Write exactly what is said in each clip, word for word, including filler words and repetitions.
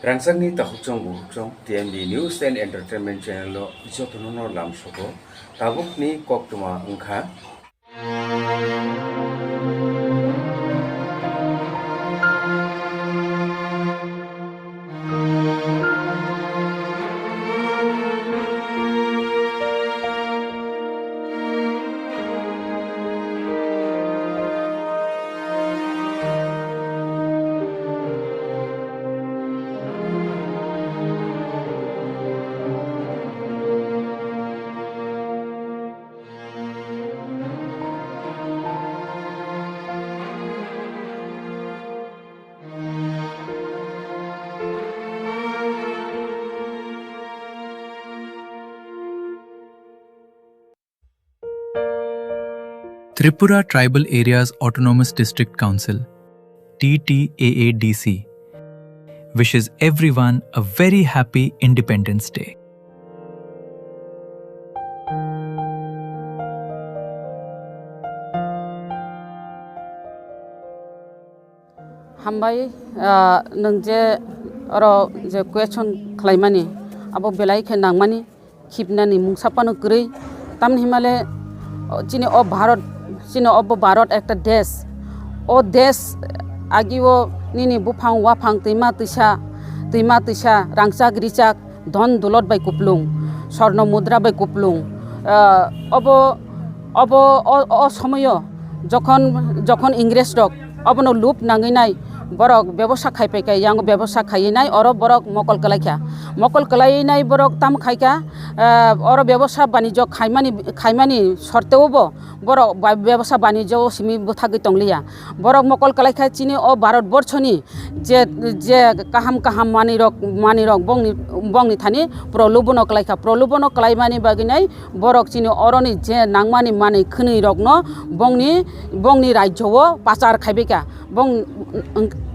Rangchakni takhukchong bukhukchong T M D News and Entertainment Channel o jotono no lamsogo. Tabukni koktwma wngkha. Tripura Tribal Areas Autonomous District Council, T T A A D C, wishes everyone a very happy Independence Day. Hambai, ah, nwng je oro je question khlaimani, abo belai khe nangmani, khibnani mungsa phano kwrwi. Tamni himale, o, chini o Bharat, chini obo Bharat ekta desh. O desh agio nini buphang waphang twima twisa, twima twisa, rangchak richak, dhon dulot bai kuplung, sorno mudra bai kuplung. Ah, obo, obo o, o somoyo jokhon, jokhon Ingres rok obono lup nangwi nai, borok bebosa khai pai kha, yang bebosa khaiwi nai, oro borok mokol kwlai kha. Mokol kwlaiwi nai borok tam khai kha, ah, oro bebosa banijyo khaimani, khaimani sorteo bo borok ba-, bebosa banijyo o simi bwthagwi tong liya. Borok mokol kwlai kha chini o Bharat borso ni je, je kaham kaham manwi rok, manwi rok bongni, bongni thani prolobono kwlai kha. Prolobono kwlai mani bagwi nai borok chini oroni je nangmani manwi khwnwi rokno bongni, bongni rajyo o pachar khaibai kha. Bong,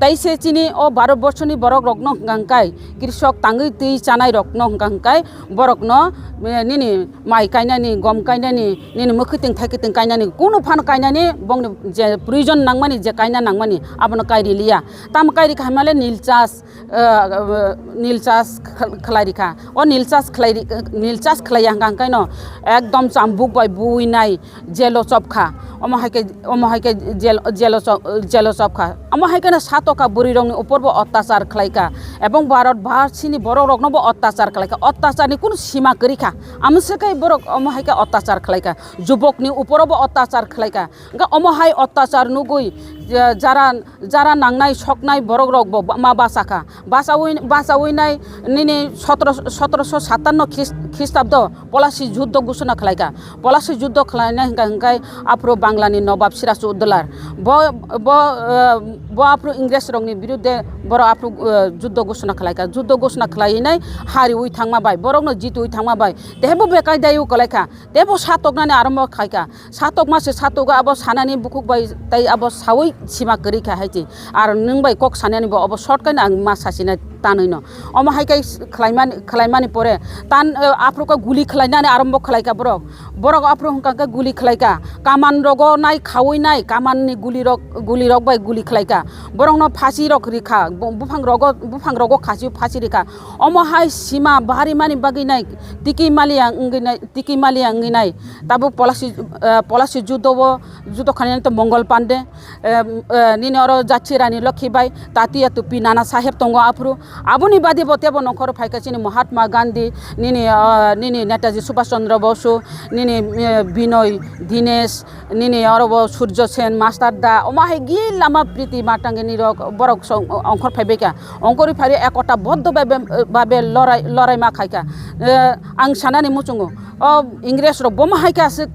tei se chini o Bharat borso ni borok rokno hwnkha hwnkhe krishok tangwi twi chanai rokno hwnkha hwnkhe borokno, eh, nini mai kainani, gom kainani, nini mwkhwtwng thaikwtwng kainani, kunu phano kainani, bongni je proyojon nangmani, je kaina nangmani, abono kairi liya. Tamo kairi kha hamale nil chas, eh, nil chas khlai rikha. O nil chas khlai ri-, nil chas khlai ya hwnkha hwnkhe no ekdom chambuk bai buinai jelo chop kha. Omo hai khe, omo hai khe jel-, jelo chop, jelo chop kha. Omo hai kheno satok kha, bwrwi rokni upor bo ottachar khlai kha. Ebong Bharat bharsini borok rokno bo ottachar khlai kha. Ottachar ni kunu sima kwrwi kha. Amo se kai borok omo hai khe ottachar khlai kha. Jubok ni upor bo ottachar khlai kha. Hwnkhe omo hai ottachar nugwi, eh, jara, jara nangnai soknai borok rok bo ma basa kha. Bachawi, bachawi nai nini sotro, sotroso satanno Khris-, Khristabdo Polasi Juddho gusuna khlai kha. Polasi Juddho khlainai hwnkha hwnkhe aphuru Bangla ni Nobab Sirajuddolar. Bo, bo, eh, bo aphuru Ingres rokni birudde borok aphuru, eh, Juddho gusuna khlai kha. Juddho gusuna khlai nai hariwi thangma bai, borokno jitwi thangma bai. Tebo bekai dayu khlai kha. Tebo satoknani arombo khai kha. Satokma se satogo abo sanani bukhuk bai tei abo sawi sima kwrwi kha hai se. Ar nwng bai kok sanani bo abo short kaino ang ma sasina tanwi no. Omo hai khe khlaimani, khlaimani pore tan, eh, aphuru khe guli khlainani arombo khlai kha borok. Borok aphuru hwnkha khe guli khlai kha. Kaman rogo nai khawi nai, kaman ni guli rok, guli rok bai guli khlai kha. Borok no phasi rok ri kha. Bu-, buphang rogo, buphang rogo khasi phasi ri kha. Omo hai sima baharimani bagwi nai tiki maliya wngwi nai, tiki maliya wngwi nai. Tabuk Polasi, eh, Polasi judo o, judo khanani to Mongol Pande, eh, eh, nini oro Jachirani Lokhi bai, Tatiya Tupi Nana Saheb tongo aphuru. Aboni badi bo tebo nongkhoro phaikha chini Mahatma Gandhi, nini, eh, nini Netaji Subhash Chandra Bosu, nini, eh, Binoy, Dinesh, nini oro bo Surjo Sen, Master Da, omo hai gi lama Priti Matangi ni rok borok song ongkhor phaibai kha. Ongkhorwi phari ekota boddo babe, babe lorai, lorai ma khai kha. Eh, ang sanani muchungo. O Ingres rok bomo hai khe aswk,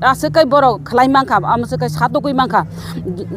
aswk kai borok khlai mankha, amo swk kai satokwi mankha.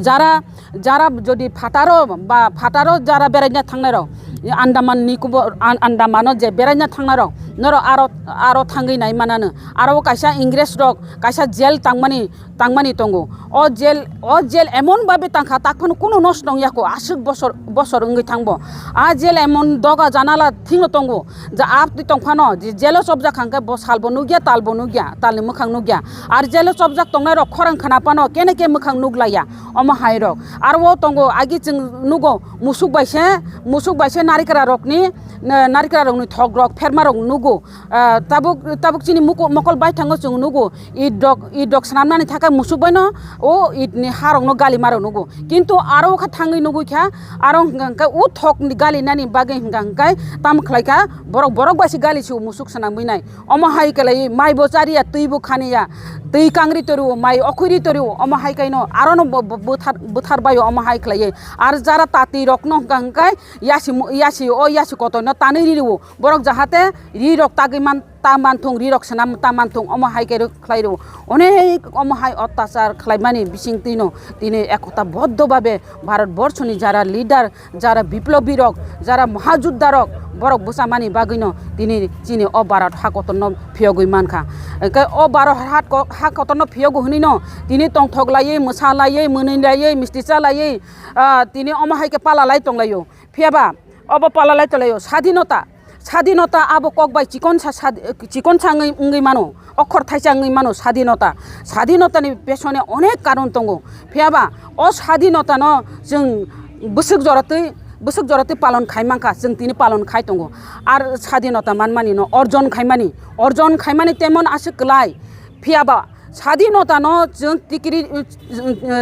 Jara, jara jodi phataro ba phataro jara beraina thangnai rok, Andaman Nicobar, An-, Andamano je beraina thangnai rok, norok aro, aro thangwi nai manano. Aro kaisa Ingres rok kaisa jail tangmani, tangmani tongo. O jail, o jail emon babe tangkha, tak phano kunu nosto wng ya kho, aswk bosor, bosor wngwi thangbo. A jail emon doga janala thikno tongo, je a twi tong phano, je jailo chopjak kha hwnkhe bo salbo nukya, talbo nukya, talni mwkhang nukya. Ar jailo chopjak tongnai rok khorang khna phano kene khe mwkhang nuklaiya, omo hai rok. Aro o tongo, agi chwng nugo, musuk bai se, musuk bai se Narikra rokni, na-, narikra rokni thok rok pherma rok nugo. Ah, tabuk, tabuk chini muku-, mokol baithango chwng nugo. It rok, it rok swnamnani thakai musuk baino o it ni ha rokno gali ma rok nugo. Kintu aro kha thangwi nugwi kha, aro hwnkha hwnkhe o thok ni gali nani bagwi hwnkha hwnkhe tam khlai kha borok, borok bai se gali se o musuk swnamwi nai. Omo hai khlaiwi mai bo chariya, twi bo khaniya, twi kangri torio, mai okhuri torio, omo hai kaino arono bo, bo, bwthar, bwthar baio omo hai khlaiwi. Ar jara tati rokno hwnkha hwnkhe yasi mu-, yasi o yasi kotorno tanwi ririo. Borok jahate ri rok tagwi man, ta manthung, ri rok swnam ta manthung, omo hai khe khlai rwo. Onek omo hai ottachar khlaimani bisingtwino tini ekota boddo babe Bharat borshoni jara leader, jara biplobi rok, jara mahajuddha rok, borok bwchamani bagwino tini chini o Bharat ha kotorno phiyogwi mankha. Hwnkhe o Bharat ha ko-, ha kotorno phiyogo hwnwino tini tongthok laiwi, mwsa laiwi, mwnwi laiwi, misti cha laiwi, ah, tini omo hai khe pala lai tonglaio. Phiyaba obo pala lai tonglaio. Sadinota, sadinota abo kok bai chikonsa sad-, chikonsa wngwi, wngwi mano. Okhor thaisa wngwi mano sadinota. Sadinotani pesone onek karon tongo. Phiyaba o sadinotano chwng bwswk joratwi, bwswk joratwi palon khai mankha, chwng tini palon khai tongo. Ar sadinota manmani no orjon khaimani, orjon khaimani temon aswk kwlai. Phiyaba sadinotano chwng tikiri,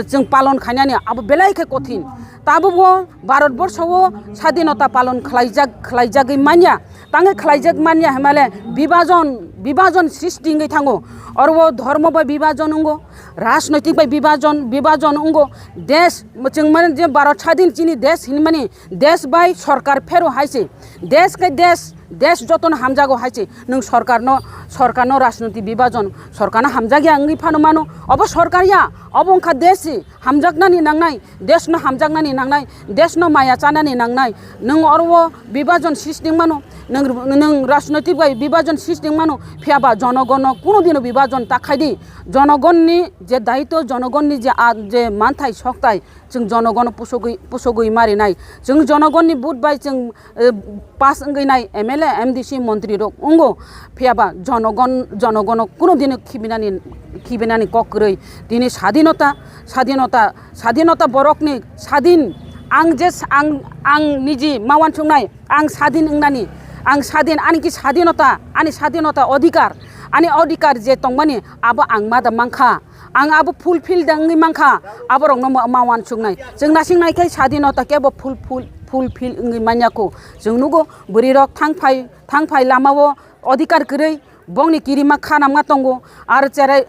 chwng palon khainani abo belai khe kothin. Tabukbo Bharat borso o sadinota palon khlaijak, khlaijagwi manya. Tangwi khlaijak manya hwnmale bibajon, bibajon srishti wngwi thango. Oro o dhormo bai bibajon wngo, rajnoitik bai bibajon, bibajon wngo. Desh, chwng mane je Bharat sadin chini desh hinmani, desh bai sorkar phero hai se. Desh khe desh, desh jotono hamjago hai se. Nwng sorkarno, sorkarno rajniti bibajon, sorkarno hamjakya wngwi phano mano. Obo sorkar ya, obo wngkha desh se. Hamjaknani nangnai, deshno hamjaknani nangnai, deshno maya chanani nangnai. Nwng oro o bibajon srishti wng mano, nwng, nwng rajnoitik bai bibajon srishti wng mano, phiyaba jonogonno kunu dino bibajon ta khai di. Jonogonni je daitw, jonogonni je a-, je manthai soktai, chwng jonogonno pusogwi, pusogwi marinai. Chwng jonogonni vote bai chwng eh, pass wngwi nai M L A, M D C, montri rok wngo, phiyaba jonogon, jonogono kunu dino khibinani, khibinani kok kwrwi. Tini sadinota, sadinota, sadinota borokni sadin, ang je s-, ang, ang niji ma uansuknai, ang sadin wngnani, ang sadin, ani ki sadinota, ani sadinota odhikar, ani odhikar je tongmani abo ang ma da mankha. Ang abo fulfill da wngwi mankha, aborokno ma, ma uansuknai. Chwng naising nai khe sadinota kebo full, full, fulfill wngwi manya kho. Chwng nugo bwrwi rok thang phai, thang phai lama o odhikar kwrwi, bongni kirima kha namma tongo. Ar cherai,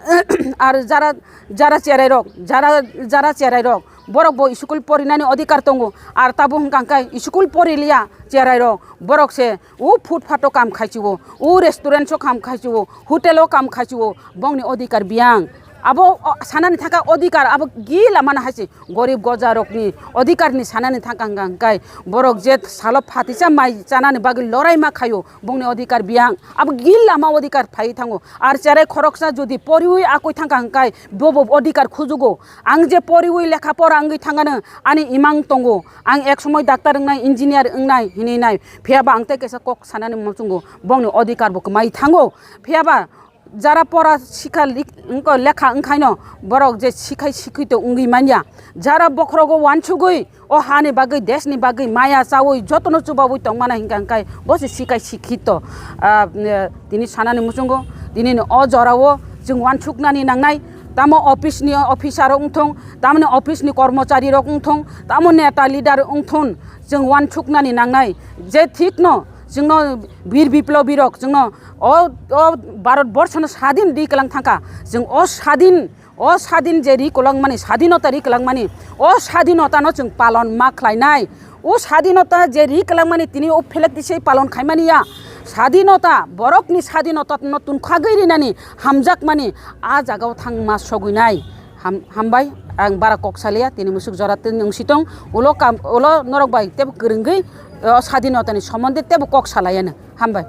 ar jara, jara cherai rok, jara, jara cherai rok, borok bo school porinani odhikar tongo. Ar tabuk hwnkha khe school poriliya cherai rok, borok se o footpath o kam khai si o, o restaurant o kam khai si o, hotel o kam khai si o, bongni odhikar biyang. Abo, o, sanani thangkha odhikar, abo gila mana hai se gorib goja rokni odhikar ni sanani thangkha hwnkha hwnkhe borok je salo phatisa mai chanani bagwi lorai ma khaio, bongni odhikar biyang. Abo gila ma odhikar phai thango. Ar cherai khoroksa jodi poriwi akoi thangkha hwnkhe bobo odhikar khujugo. Ang je poriwi lekha pora wngwi thangano ani imang tongo. Ang ek somoi doctor wngnai, engineer wngnai hinwi nai. Phiyaba ang tei kaisa kok sanani muchungo, bongni odhikar bo kwmai thango. Phiyaba jara pora sikha lik-, wngkha lekha wngkhaino borok je sikhai sikhito wngwi manya. Jara bokhorogo uansugwi o hani bagwi, deshni bagwi maya chawi jotono chubawi tongmana hwnkha hwnkhe bo se sikhai sikhito. Ah, eh, tini sanani muchungo, tini o jorao chwng uansuknani nangnai. Tamo office ni officer rok wngthong, tamoni office ni kormochari rok wngthong, tamo neta leader wngthon, chwng uansuknani nangnai. Je thikno chwngno bir biplobi rok chwngno o, o Bharat borsono sadin ri kwlang thangkha. Chwng o sadin, o sadin je ri kwlangmani, sadinota ri kwlangmani, o sadinotano chwng palon ma khlainai. O sadinota je ri kwlangmani tini o phelek tisai palon khaimani ya. Sadinota, borokni sadinotano tunkhagwi rinani hamjakmani a jagao thangma sogwinai. Ham-, hambai, ang bara kok saliya, tini musuk jora tini wngsi tong, ulo kam, ulo norok bai tebo kwrwngwi, o, sadinotani somonde tebo kok salaiya nw. Hambai.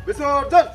Bisorjon!